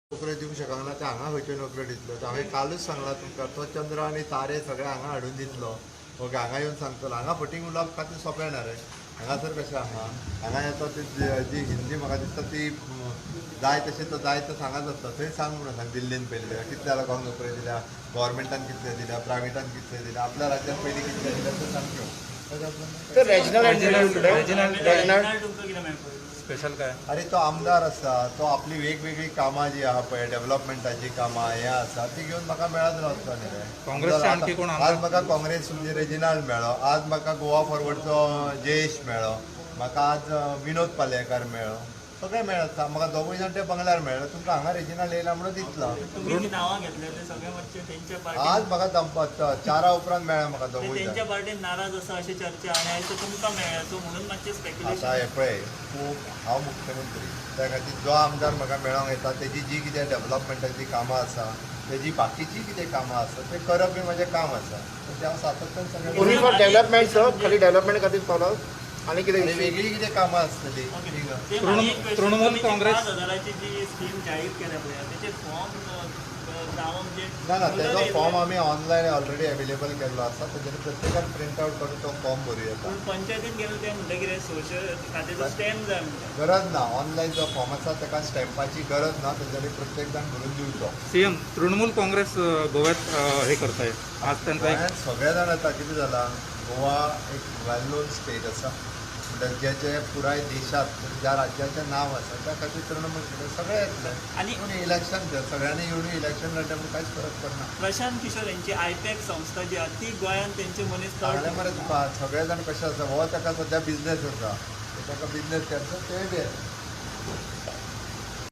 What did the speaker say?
नोकऱ्यो दिवंक शकना ते हांगा खंयच्यो नोकऱ्यो दितलो? तर हांवें कालूच सांगलां तुमकां, तो चंद्र आनी तारे सगळे हांगा हाडून दितलो. ओके, हांगा येवन सांगतलो. हांगा फटींग उलोवप खातीर सोंपें ना रे. हांगासर कशें आहा, हांगा येता ती जी हिंदी म्हाका दिसता ती जाय तशें तो जाय तो सांगत आसता. थंय सांग म्हणून सांग, दिल्लीन पयलीं दिल्या कितल्या लोकांक नोकऱ्यो दिल्या, गव्हर्मेंटान कितले दिल्या, प्रायवेटान कितले दिल्या, आपल्या राज्यान पयलीं कितले दिल्या तें सांगच्यो. तर रेजिनल, रेजिनल. तुमकां कितें मेळपाक? स्पेशल काय? अरे, तो आमदार आसा, तो आपली वेगवेगळी कामां जी आहा पळय, डेव्हलपमेंटाची कामां हें आसा, ती घेवन म्हाका मेळत रावता न्ही रे. काँग्रेसचे आणखी कोण आमदार? आज म्हाका काँग्रेस म्हणजे रेजिनाल्ड मेळ्ळो, आज म्हाका गोवा फॉरवर्डचो जयेश मेळ्ळो, म्हाका आज विनोद पालयेकार मेळ्ळो, सगळे मेळत. म्हाका दोगूय जाण ते बंगल्यार मेळ्ळे. तुमकां हांगा रेजिनाल्ड येयला म्हणून दितलो. तुमी जी नांवां घेतल्या ते सगळे मातशे तेंच्या आज पार्टीन म्हाका दनपार 4 उपरांत मेळ्ळे म्हाका ते दोगूय तेंच्या जाण. पार्टीन नाराज आसा अशी चर्चा आनी आयज ते तुमकां मेळ्ळ्या, सो म्हणून मातशें आतां स्पेक्युलेशन. हें पळय, खूब हांव मुख्यमंत्री, त्या खातीर जो आमदार म्हाका मेळोंक येता, तेजी जी कितें डेव्हलपमेंटाची कामां आसा, तेजी बाकीची कितें कामां आसा, तें करप हें म्हाजें काम आसा. तें हांव सातत्यान सगळें ओनली फॉर डेव्हलपमेंट सर? खाली डेव्हलपमेंट खातीर फॉलो आनी कितें आनी issue? वेगळी कितें कामां आसतली. तृणमूल काँग्रेस- 5,000ची जी स्कीम जाहीर केल्या पळय, तेचे फॉर्म जावंक जे ना ना, तेजो फॉर्म आमी ऑनलायन ऑलरेडी अवेलेबल केल्लो आसा. तेजेर प्रत्येकान प्रिंट आवट करून तो फॉर्म भरूं येता. पूण पंचायतीन गेले ते म्हणटा कितें सोशल खात्याचो स्टॅम्प जाय म्हणटा. गरज ना. ऑनलायन जो फॉर्म आसा ताका स्टॅम्पाची गरज ना. तेज्यानी प्रत्येक जाण भरून दिवचो. सीएम, तृणमूल काँग्रेस गोव्यात हे करताय आज त्यांचा एक गोंयांत सगळे जाण येता. कितें जालां, गोवा एक वेल नोन स्टेट आसा, म्हणल्यार जे जे पुराय देशांत ज्या राज्याचें नांव आसा, त्या खातीर तृणमूल काँग्रेस सगळे येतले. आनी पूण इलेक्शन सगळ्यांनी येवन इलेक्शन लढलें म्हणून कांयच फरक पडना. प्रशांत किशोर यांची आयपॅक संस्था जी आहा ती गोंयांत तेंचे मनीस चड सांगलें मरे तुका, सगळे जाण कशे आसा. हो ताका सद्या बिजनेस आसा, ताका बिजनेस करता, ते बी येतले.